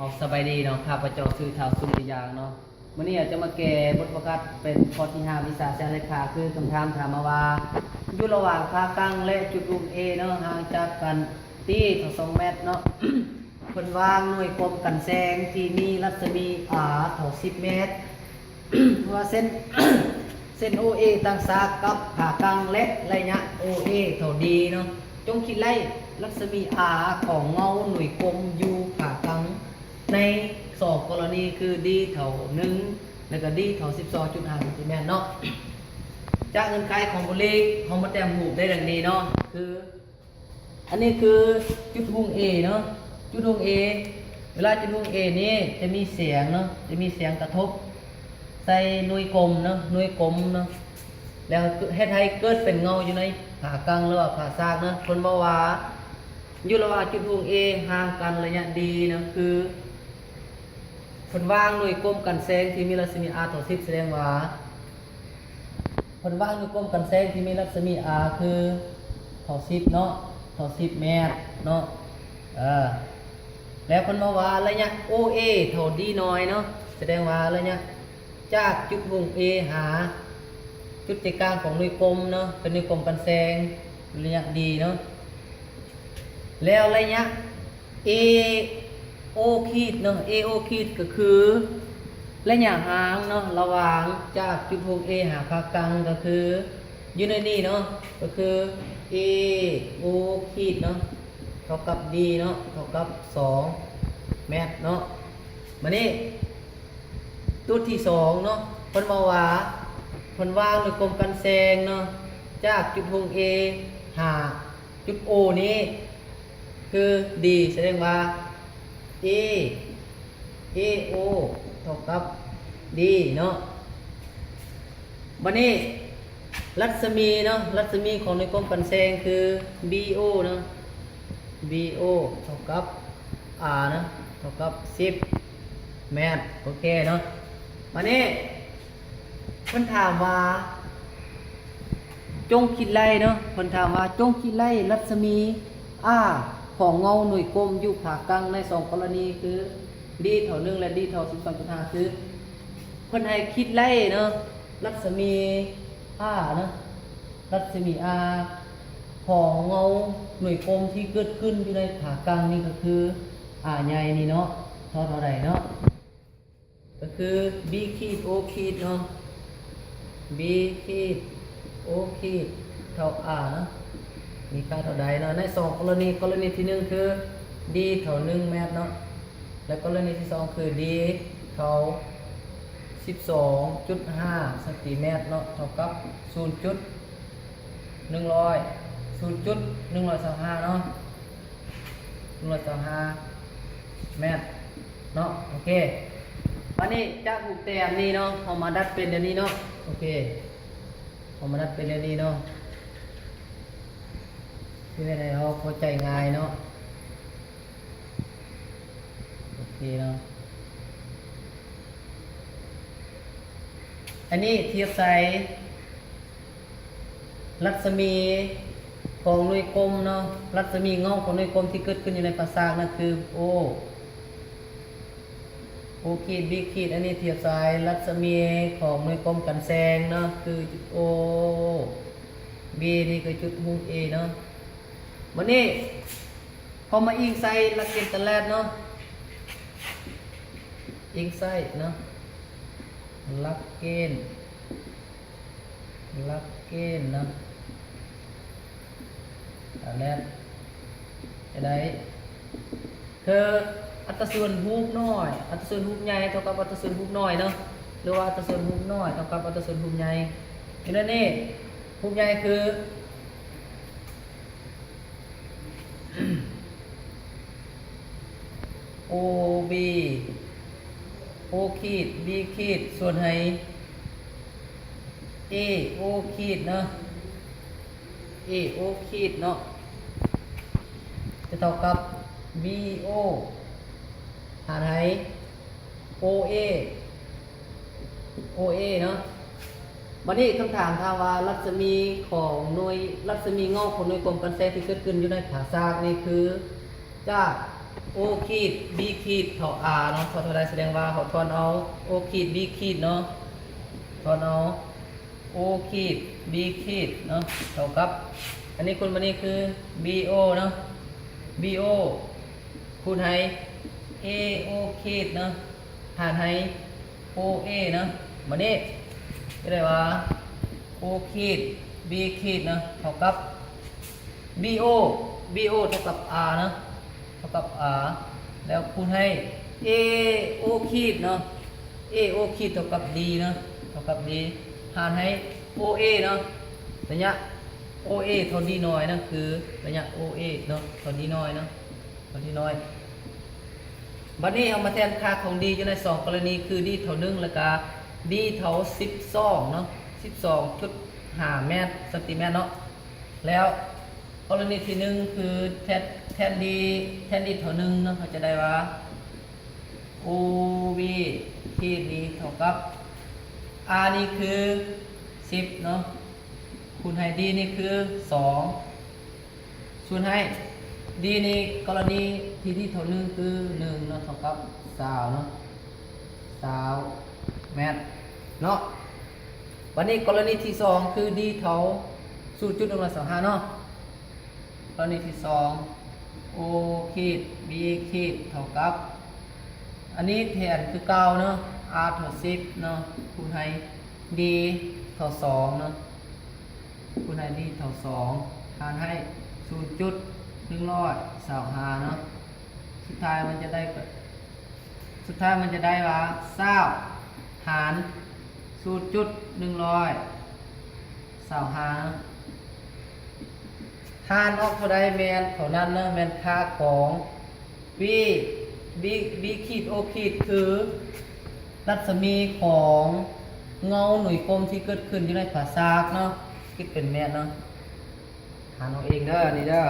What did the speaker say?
ອອກສະບາຍດີເນາະ ຂ້າພະເຈົ້າຊື່ທ້າວສຸລິຍາງເນາະ. ມື້ນີ້ອາດຈະມາແກ້ບົດຝຶກຫັດເປັນຂໍ້ທີຫ້າ ວິຊາແສງເລຂາ ຄືຄຳຖາມຖາມມາວ່າ ຢູ່ລະຫວ່າງຂາກາງ ແລະ ຈຸດຫຸ່ງ A ເນາະ ຫ່າງຈາກກັນ T ເທົ່າສອງແມັດເນາະ. ເພິ່ນວາງໜ່ວຍກົມກັນແສງທີ່ມີລັດສະໝີ R ເທົ່າສິບແມັດ ວ່າເສັ້ນ ເສັ້ນ OA ຕັ້ງສາກກັບຂາກາງ ແລະ ໄລຍະ OA ເທົ່າ D ເນາະ. ຈົ່ງຄິດໄລ່ລັດສະໝີ R ຂອງເງົາໜ່ວຍກົມຢູ່ຂາກາງ ໃນສອງກໍລະນີຄື D ເທົ່າໜຶ່ງ ແລະ ກໍ D ເທົ່າສິບສອງຈຸດຫ້າເຊັນຕີແມັດເນາະ. ຈາກເງື່ອນໄຂຂອງບົດເລກ ເຮົາມາແຕ້ມຮູບໄດ້ດັ່ງນີ້ເນາະ ຄື ອັນນີ້ຄືຈຸດຫຸ່ງ A ເນາະ. ຈຸດຫຸ່ງ A ເວລາຈຸດຫຸ່ງ A ນີ້ຈະມີແສງເນາະ ຈະມີແສງກະທົບໃສ່ໜ່ວຍກົມເນາະ ໜ່ວຍກົມເນາະ ແລ້ວເຮັດໃຫ້ເກີດເປັນເງົາຢູ່ໃນຂາກາງ ຫຼືວ່າຂາສາກເນາະ. ເພິ່ນບອກວ່າ ຢູ່ລະຫວ່າງຈຸດຫຸ່ງ A ຫ່າງກັນໄລຍະ D ເນາະ ຄື ເພິ່ນວາງໜ່ວຍກົມກັນແສງທີ່ມີລັດສະໝີ R ເທົ່າສິບ ສະແດງວ່າ ເພິ່ນວາງໜ່ວຍກົມກັນແສງທີ່ມີລັດສະໝີ R ຄືເທົ່າສິບເນາະ ເທົ່າສິບແມັດເນາະ. ເອີ ແລ້ວເພິ່ນມາວ່າໄລຍະ OA ເທົ່າ D ນ້ອຍເນາະ ສະແດງວ່າໄລຍະຈາກຈຸດຫຸ່ງ A ຫາຈຸດໃຈກາງຂອງໜ່ວຍກົມເນາະ ເປັນໜ່ວຍກົມກັນແສງ ໄລຍະ D ເນາະ. ແລ້ວໄລຍະ A O ຂີດເນາະ A O ຂີດກໍຄືໄລຍະຫ່າງເນາະ ລະຫວ່າງຈາກຈຸດຫຸ່ງ A ຫາຂາກາງ ກໍຄືຢູ່ໃນນີ້ເນາະ ກໍຄື A O ຂີດເນາະ ເທົ່າກັບ D ເນາະ ເທົ່າກັບສອງແມັດເນາະ. ບາດນີ້ ໂຈດທີສອງເນາະ ເພິ່ນເວົ້າວ່າ ເພິ່ນວາງໜ່ວຍກົມກັນແສງເນາະ ຈາກຈຸດຫຸ່ງ A ຫາຈຸດ O ນີ້ຄື D ສະແດງວ່າ A A O ເທົ່າກັບ D ເນາະ. ບາດນີ້ ລັດສະໝີເນາະ ລັດສະໝີຂອງໜ່ວຍກົມກັນແສງຄື B O ເນາະ B O ເທົ່າກັບ R ເນາະ ເທົ່າກັບສິບແມັດ. ໂອເຄເນາະ ບາດນີ້ເພິ່ນຖາມວ່າ ຈົ່ງຄິດໄລ່ເນາະ ເພິ່ນຖາມວ່າ ຈົ່ງຄິດໄລ່ລັດສະໝີ R ຂອງເງົາໜ່ວຍກົມຢູ່ຂາກາງໃນສອງກໍລະນີຄື D ເທົ່າໜຶ່ງ ແລະ D ເທົ່າສິບສອງຈຸດຫ້າ ຄື ເພິ່ນໃຫ້ຄິດໄລ່ເນາະ ລັດສະໝີ R ເນາະ ລັດສະໝີ R ຂອງເງົາໜ່ວຍກົມທີ່ເກີດຂຶ້ນຢູ່ໃນຂາກາງນີ້ກໍຄື R ໃຫຍ່ນີ້ເນາະ ເທົ່າເທົ່າໃດເນາະ ກໍຄື B ຂີດ O ຂີດເນາະ B ຂີດ O ຂີດເທົ່າ R ເນາະ ມີຄ່າເທົ່າໃດເນາະ. ໃນສອງກໍລະນີ ກໍລະນີທີໜຶ່ງຄື D ເທົ່າໜຶ່ງແມັດເນາະ ແລະ ກໍລະນີທີສອງຄື D ເທົ່າສິບສອງຈຸດຫ້າເຊັນຕີແມັດເນາະ ເທົ່າກັບສູນຈຸດໜຶ່ງຮ້ອຍ ສູນຈຸດໜຶ່ງຮ້ອຍຊາວຫ້າເນາະ ໜຶ່ງຮ້ອຍຊາວຫ້າແມັດເນາະ. ໂອເຄ ບາດນີ້ຈາກຮູບແຕ້ມນີ້ເນາະ ເຮົາມາດັດແປງແບບນີ້ເນາະ. ໂອເຄ ເຮົາມາດັດແປງແບບນີ້ເນາະ ເພື່ອໃຫ້ເຮົາເຂົ້າໃຈງ່າຍເນາະ. ໂອເຄເນາະ ອັນນີ້ທຽບໃສ່ ລັດສະໝີຂອງໜ່ວຍກົມເນາະ ລັດສະໝີເງົາຂອງໜ່ວຍກົມທີ່ເກີດຂຶ້ນຢູ່ໃນປາສາກນັ້ນຄື O O ຂີດ B ຂີດ ອັນນີ້ທຽບໃສ່ລັດສະໝີຂອງໜ່ວຍກົມກັນແສງເນາະ ຄືຈຸດ O B ນີ້ຄືຈຸດຫຸ່ງ A ເນາະ. ບາດນີ້ເຮົາມາອີງໃສ່ຫຼັກເກນຕະຫຼາດເນາະ ອີງໃສ່ເນາະ ຫຼັກເກນ ຫຼັກເກນເນາະ ຕະຫຼາດຈະໄດ້ ຄືອັດຕາສ່ວນຮູບນ້ອຍ ອັດຕາສ່ວນຮູບໃຫຍ່ເທົ່າກັບອັດຕາສ່ວນຮູບນ້ອຍເນາະ ຫຼືວ່າອັດຕາສ່ວນຮູບນ້ອຍເທົ່າກັບອັດຕາສ່ວນຮູບໃຫຍ່. ຢູ່ໃນນີ້ຮູບໃຫຍ່ຄື OB O ຂີດ B ຂີດ ສ່ວນໃຫ້ AO ຂີດເນາະ AO ຂີດເນາະ ຈະເທົ່າກັບ BO ຫານໃຫ້ OA OA ເນາະ. ບາດນີ້ຄຳຖາມຖາມວ່າ ລັດສະໝີຂອງໜ່ວຍ ລັດສະໝີເງົາຂອງໜ່ວຍກົມກັນແສງທີ່ເກີດຂຶ້ນຢູ່ໃນຜາສາກນີ້ຄື ຈາກ O ຂີດ B ຂີດເທົ່າ R ເນາະ ເທົ່າເທົ່າໃດ ສະແດງວ່າເຮົາຖອນເອົາ O ຂີດ B ຂີດເນາະ ຖອນເອົາ O ຂີດ B ຂີດເນາະ ເທົ່າກັບ ອັນນີ້ຄູນມານີ້ຄື B O ເນາະ B O ຄູນໃຫ້ A O ຂີດເນາະ ຫານໃຫ້ O A ເນາະ ບາດນີ້ຈະໄດ້ວ່າ O ຂີດ B ຂີດເນາະ ເທົ່າກັບ B O B O ເທົ່າກັບ R ເນາະ ເທົ່າກັບ R ແລ້ວຄູນໃຫ້ A O ຂີດເນາະ A O ຂີດເທົ່າກັບ D ເນາະ ເທົ່າກັບ D ຫານໃຫ້ O A ເນາະ ໄລຍະ O A ເທົ່າ D ນ້ອຍເນາະ ຄືໄລຍະ O A ເນາະ ເທົ່າ D ນ້ອຍເນາະ ເທົ່າ D ນ້ອຍ. ບັດນີ້ເຮົາມາແທນຄ່າຂອງ D ຢູ່ໃນສອງກໍລະນີ ຄື D ເທົ່າໜຶ່ງ ແລ້ວກະ D ເທົ່າສິບສອງເນາະ ສິບສອງຈຸດຫ້າແມັດ ຊັງຕີແມັດເນາະ ແລ້ວກໍລະນີທີໜຶ່ງ ຄືແທນ ແທນ D ແທນ D ເທົ່າໜຶ່ງເນາະ ເຮົາຈະໄດ້ວ່າ O B ຂີດ D ເທົ່າກັບ R ນີ້ຄືສິບເນາະ ຄູນໃຫ້ D ນີ້ຄືສອງ ສ່ວນໃຫ້ D ນີ້ ກໍລະນີທີ່ D ເທົ່າໜຶ່ງຄືໜຶ່ງເນາະ ເທົ່າກັບຊາວເນາະ ຊາວແມັດເນາະ. ບັດນີ້ກໍລະນີທີສອງ ຄື D ເທົ່າສູນຈຸດໜຶ່ງຮ້ອຍຊາວຫ້າເນາະ ກໍລະນີທີສອງ O ຂີດ B ຂີດເທົ່າກັບ ອັນນີ້ແທນຄືເກົ່າເນາະ R ເທົ່າສິບເນາະ ຄູນໃຫ້ D ເທົ່າສອງເນາະ ຄູນໃຫ້ D ເທົ່າສອງ ຫານໃຫ້ສູນຈຸດໜຶ່ງຮ້ອຍຊາວຫ້າເນາະ ສຸດທ້າຍມັນຈະໄດ້ ສຸດທ້າຍມັນຈະໄດ້ວ່າຊາວຫານສູນຈຸດໜຶ່ງຮ້ອຍຊາວຫ້າ ຫານອອກເທົ່າໃດແມ່ນເທົ່ານັ້ນເນາະ ແມ່ນຄ່າຂອງ V B B ຂີດ O ຂີດ ຄືລັດສະໝີຂອງເງົາໜຸຍກົມທີ່ເກີດຂຶ້ນຢູ່ໃນຜາສາກເນາະ ຄິດເປັນແມັດເນາະ ຫານເອົາເອງເດີ ນີ້ເດີ